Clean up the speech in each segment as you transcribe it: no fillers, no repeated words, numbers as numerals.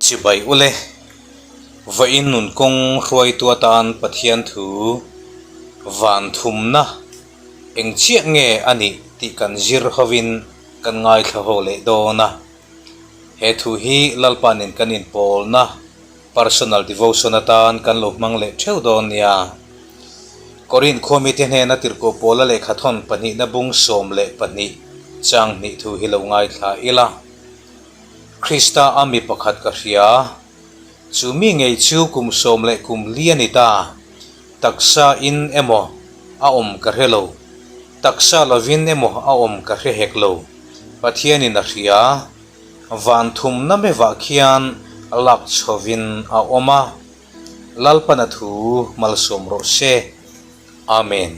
Chibai ule, vawiin nun kawng hruaitu atan Pathian thu van thumna eng chiah nge a nih tih kan zir hovin kan ngaithla ho leh dawn a. He thu hi Lalpa nen kan inpawlna Personal devotion atan kan lo hmang leh theuh dawn nia. Korinth khua mite hnena tirhkoh Paula lehkhathawn pahnihna bung 12 chang hnih thu hi lo ngaithla ila. Krista a mi pakhat ka hria. Chu mi ngei chu kum sawm leh kum li a ni ta. Taksa in emaw a awm ka hre lo. Taksa lovin emaw a awm ka hre hek lo. Pathianin a hria. Van thumna mevah khian lak chhovin a awm a, Lalpana thu malsawm rawh se. Amen.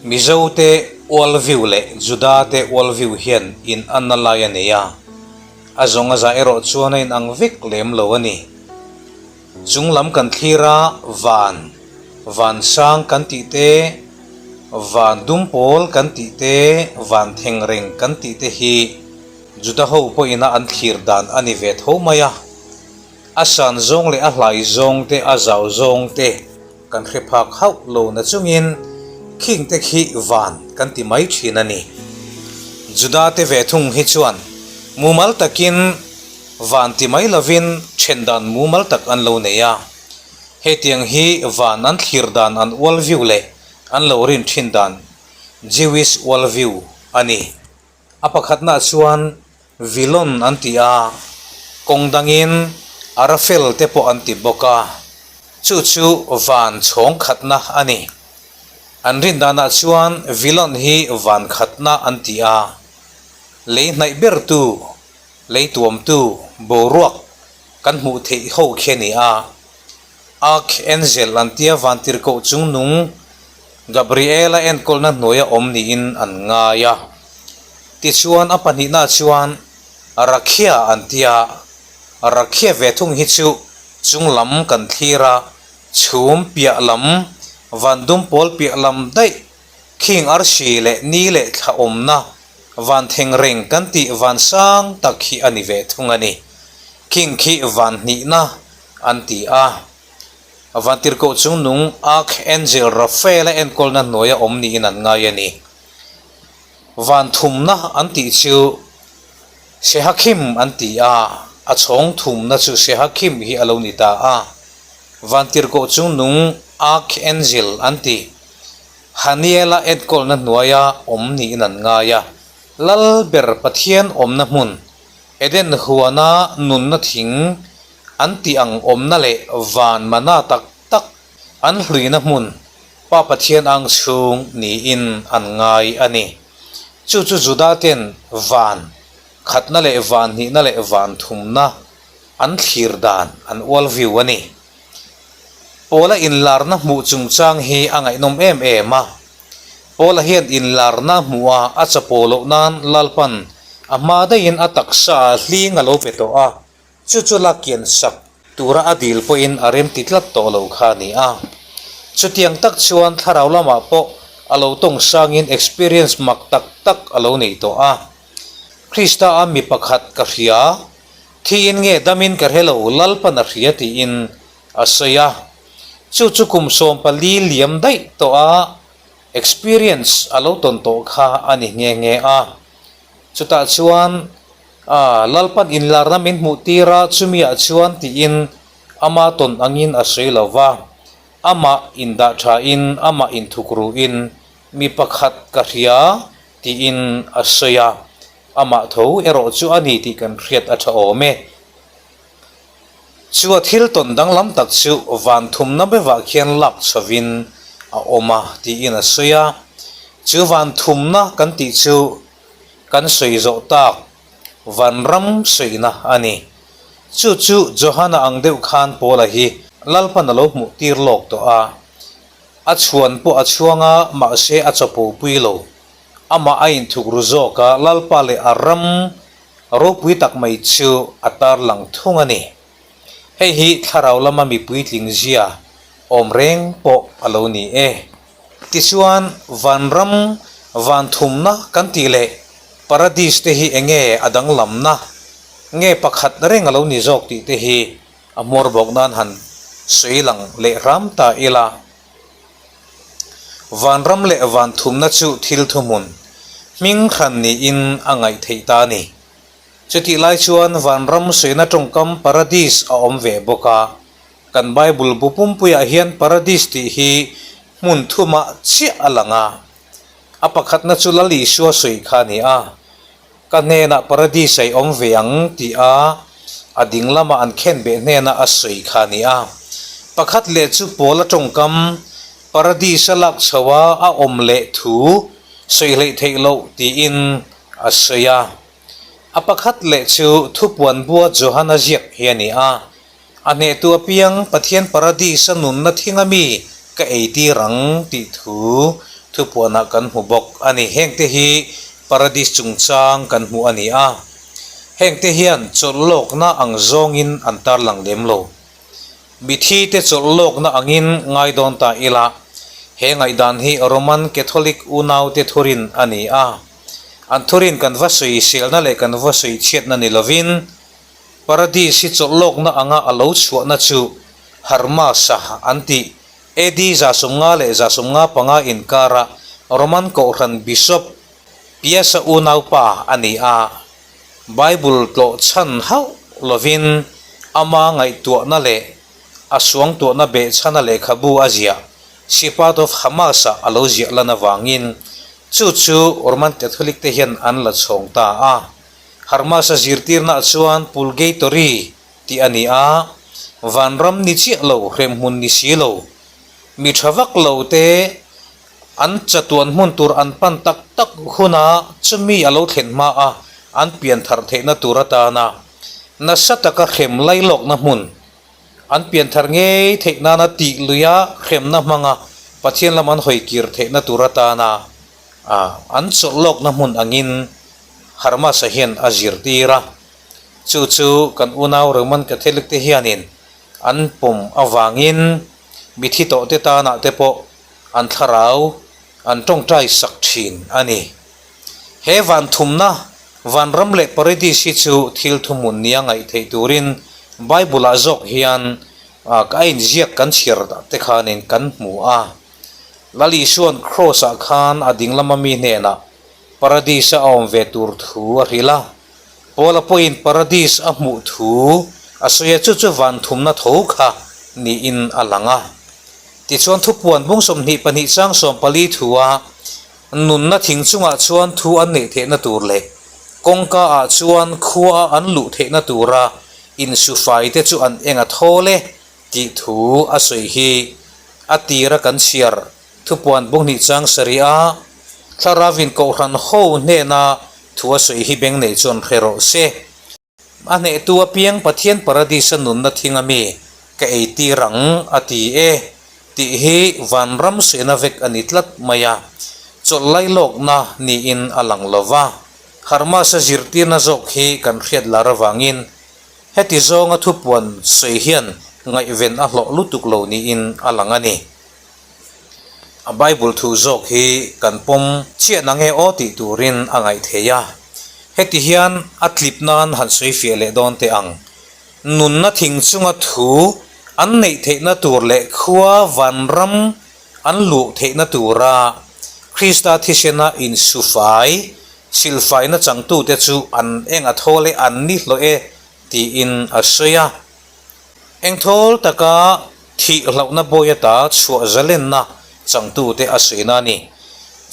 Mizote worldview leh Judate worldview hian in anna lai a nei a, a zawng a zah erawh chuan a inang vek lem lo a ni. Chung lam kan thlir a, van, van sang kan tih te, van dum pawl kan tih te, van theng reng kan tih te hi Juda ho pawhin a an thlir dan a ni ve tho mai a. A san zawng leh a hlai zawng te, a zau zawng te kan hre phak hauh lo na chungin khing te khi van kan ti mai thin a ni. Juda te ve thung hi chuan mumal takin Van ti mai lovin then dan mumal tak an lo nei a. Hetiang hi van an thlir dan an world view leh an lo rin thin dan Jewish world view a ni. A pakhatnaah chuan Vilon an ti a, kawng dangin Arafel te pawh an ti bawk a, chu chu van chhawng khatna a ni. An rin danah chuan Vilon hi van khatna an ti a, lei hnaih bertu Lei tuamtu boruak kan hmuh theih ho khi a ni a, Archangel an tia vantirhkoh chungnung Gabriela enkawlna hnuaia awm niin an ngai a. Tichuan a pahnihna chuan Rakhia an tia, Rakhia ve thung hi chu chunglam kan thlir a, chhum piah lam, van dum pawl piah lam daih khing arsi leh ni leh thla awmna Van theng reng kan tih van sang tak hi a ni ve thung a ni. King khi van hnihna an ti a. Vantirhkoh chungnung Archangel Raphael-a enkawlna hnuaia awm niin an ngai a ni. Van thumna an tih chu Sehakhim an ti a, a chhawng thumna chu Sehakhim hi a lo ni ta a. Vantirhkoh chungnung Archangel an ti. Haniela enkawlna hnuaia awm niin an ngai a, Lal ber Pathian awmna hmun, Eden huana nunna thing an tih ang awmna leh van mana tak tak an hluina hmun Pa Pathian ang chhung niin an ngai a ni. Chu chu Juda ten van khatna leh van hnihna leh van thumna an thlir dan an ual viu a ni. Paula inlarna hmuh chungchang hi a ngaihnawm em em a. Paula hian inlarna hmuh a a chapo loh nan Lalpan a hma daihin a taksa ah hling a lo pe tawh a, chu chu la kian sak tura a dil pawhin a remti tlat tawh lo kha a ni a. Chutiang tak chuan thlarau lamah pawh a lo tawng sangin experience mak tak tak a lo nei tawh a. Krista a mi pakhat ka hria. Thiin nge damin ka hre lo, Lalpan a hria tiin a sawi a. Chu chu kum 14 liam daih tawh a experience a lo tawn tawh kha a ni nghe nghe a. Chutah chuan a Lalpan inlarna min hmuh tir a, chumiah chuan tiin ama tawn angin a sawi lo va, amah indah thain, amah inthukruin mi pakhat ka hria tiin a sawi a. Amah tho erawh chu a ni tih kan hriat a tha awm e. Chu a thil tawn danglam tak chu van thumna bevah khian lak chhovin a awm a tiin a sawi a. Chu van thumna kan tih chu kan sawi zawh tak vanram sawina a ni. Chu chu Johana ang deuh khan Paula hi Lalpan a lo hmuh tir lawk tawh a. A chhuan pawh a chhuang a, mahse a chapo pui lo. Amah a inthuk ru zawk a, Lalpa leh a ram ropui tak mai chu a tarlang thung a ni. Hei hi thlarau lama mi puitling zia awm reng pawh a lo ni e. Tichuan, vanram van thumna kan tih leh paradis te hi enge a danglamna? Nge pakhat reng a lo ni zawk tih te hi a hmawr bawk nan han sawi lang leh hram ta ila. Vanram leh van thumna chu thil thuhmun hming hran niin a ngaih theih ta a ni. Chutih lai chuan vanram sawina tawngkam paradis a awm ve bawk a. Kan Bible bu pumpuiah hian paradis tih hi hmun thumah chiah a lang a. A pakhatna chu Lal Isua sawi kha a ni a. Ka hnenah paradis a i awm ve ang tih a a ding lama an khenbeh hnena a sawi kha a ni a. Pakhat leh chu Paula tawngkam paradis a lak chho a a awm leh thu sawi hleih theih loh tiin a sawi a. A pakhat leh chu thupuan bua Johana ziak hi a ni a. A hnehtu apiang Pathian Paradis-a nunna thinga mi ka eitir ang tih thu thupuanah kan hmu bawk a ni. Hengte hi Paradis chungchang kan hmuh a ni a. Hengte hian chawlh lawkna ang zawngin an tarlang lem lo. Mithite chawlh lawkna angin ngai dawn ta ila, he ngaihdan hi Roman Catholic unaute thurin a ni a. An thurin kan va sawiselna leh kan va sawichhiatna ni lovin, Paradis hi chawlh lawkna anga a lo chhuahna chu Harmasa an tih. AD 150 leh 155 inkara Roman Kohhran Bishop Piasa unaupa a ni a. Bible tlawh chhan hauh lovin ama ngaihtuahna leh a suangtuahna behchhana lehkhabu a ziah Shepherd of Hamas-ah a lo ziah lan avangin chu chu Roman Catholic te hian an la chhawng ta a. Harmasa zirtirnaah chuan Pulgatory tih a ni a, vanram ni chiah lo, hremhmun ni si lo. Mi tha vak lo te an chatuan hmun tur an pan tak tak huna chumi a lo thlen hma a an pian thar theihna tur atana nasa taka hrem lailawkna hmun an pian thar ngei theih nana tih luia hremna hmanga Pathian lam an hawi kir theihna tur atana an chawlh lawkna hmun angin Harmasa hian a zirtir a, chu chu kan unau Roman Catholic te hianin an pawm avangin mithi tawh te tanah te pawh an thlarau an tawngtai sak thin a ni. He van thumna, vanram leh paradis hi chu thil thuhmun nia ngaih theih turin Bible-ah zawk hian ka inziak kan chhiar te khanin kan hmu a. Lal Isua'n Kraws-ah khan a dinglama mi hnenah Paradis-a a awm ve tur thu a hrilh a, Paula pawhin Paradis a hmuh thu a sawi a, chu chu van thumna tho kha niin a lang a. Tichuan thupuan bung 22 chang 14 thua nunna thing chungah chuan thu an neih theihna tur leh kawngka ah chuan khua a an luh theihna tura insufai te chu an eng a thawl e tih thu a sawi hi a tira kan chhiar Thupuan bung hnih chang sarih a, Thlarauin Kohhran ho hnena thu a sawi hi beng nei chuan hre rawh se. A hnehtu apiang Pathian Paradis-a nunna thing a mi ka ei tir ang a ti e tih hi vanram suihna vek a ni tlat mai a, chawlh lailawkna niin a lang lo va. Harmasa zirtirna zawk hi kan hriat lar avangin heti zawnga thupuan sawi hian ngaihven a hlawh lutuk lo niin a lang a ni. A Bible thu zawk hi kan pawm chiah na nge aw tih turin a ngaih theih a. Heti hian a tlip nan han sawi fiah leh dawn teh ang. Nunna thing chunga thu an neih theihna tur leh khua vanram an luh theihna tura Krista thisena insufai, silfaina changtute chu an eng a thawl e, an ni hlawh e tiin a sawi a. Engthawl taka thih hlauhna bawi ata chhuah zalenna changtute a sawina a ni.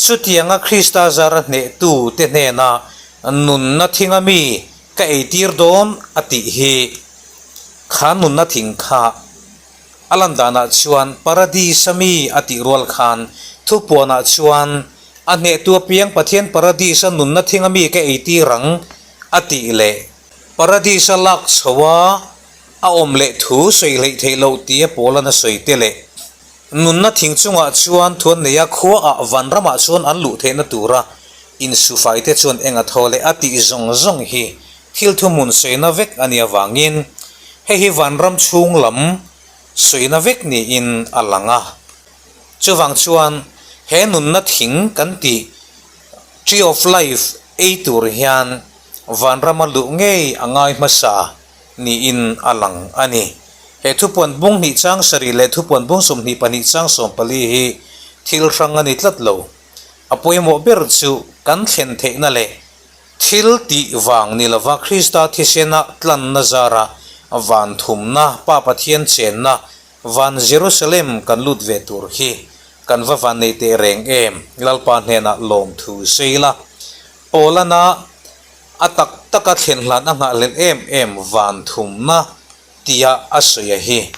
Chutianga Krista zara hnehtute hnena nunna thinga mi ka eitir dawn a tih hi kha nunna thing kha a lan danah chuan Paradis-a mi a tih rual khan thupuanah chuan a hnehtu apiang Pathian Paradis-a nunna thinga mi ka eitir ang a tih leh Paradis-a lak chho a a awm leh thu sawi hleih theih loh tia Paul-an a sawi te leh nunna thing chungah chuan thu an nei a, khuaah vanramah chuan an luh theihna tura insufai te chuan eng a thaw leh a tih zawng zawng hi thil thuhmun sawina vek a nih avangin hei hi vanram chhung lam sawina vek niin a lang a. Chuvang chuan he nunna thing kan tih Tree of Life ei tur hian. Vanrama luh ngei a ngai hmasa niin a lang a ni. He thupuan bung hnih chang sarih leh thupuan bung 22 chang 14 hi thil hrang a ni tlat lo. A pawimawh ber chu kan thlen theihna leh thil tih vang ni lova Krista thisena tlanna zara van thumna, Pa Pathian chenna, van Jerusalem kan lut ve tur hi kan va van nei teh reng em? Lalpa hnenah lawmthu sei la. Paulana a tak taka thlen hlan a nghahhlelh em em van thumna tia a sawi a hi.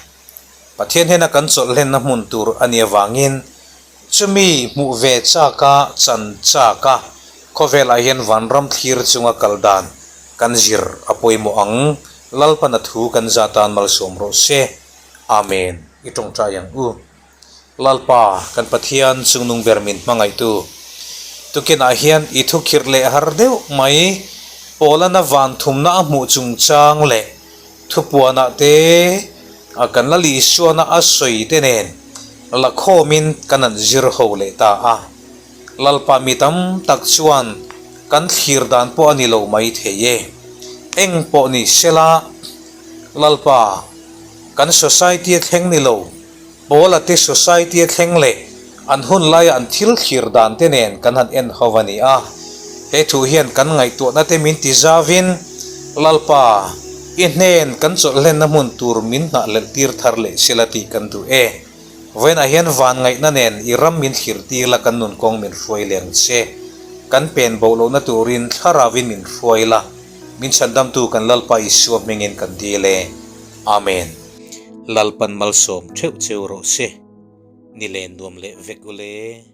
Pathian hnena kan chawlh hlenna hmun tur a nih avangin chumi hmuh ve chaka chan chaka khawvelah hian vanram thlir chunga kal dan kan zir a pawimawh ang. Lalpana thu kan za tan malsawm rawh se. Amen. I tawngtai ang u. Lalpa, kan Pathian chungnung ber min hmangaihtu. Tukinah hian i thukhirh leh har deuh mai, Paulana van thumna a hmuh chungchang leh thupuanah te a kan la Lisuana a sawi te nen lakhawmin kan han zir ho leh ta a. Lalpa mi tam tak chuan kan thlir dan pawh a ni lo mai thei e. Eng pawh ni sela, Lalpa, kan society a thleng ni lo. Paula te society a thleng leh an hun laia an thil thlir dan te nen kan han en ho a ni a. He thu hian kan ngaihtuahna te min ti zavin, Lalpa, i hnen kan chawlh hlenna hmun tur min hnahhlelh tir thar leh sela tih kan duh e. Vawiinah hian van ngaihna nen i ram min thlir tir la kan nun kawng min hruai leng che. Kan pen bo lohna turin thlaravin min hruai la, min chhandamtu kan Lalpa Isua hmingin kan dil e. Amen. Lalpan malsawm theuh cheu rawh se. Ni len nuam leh vek ule.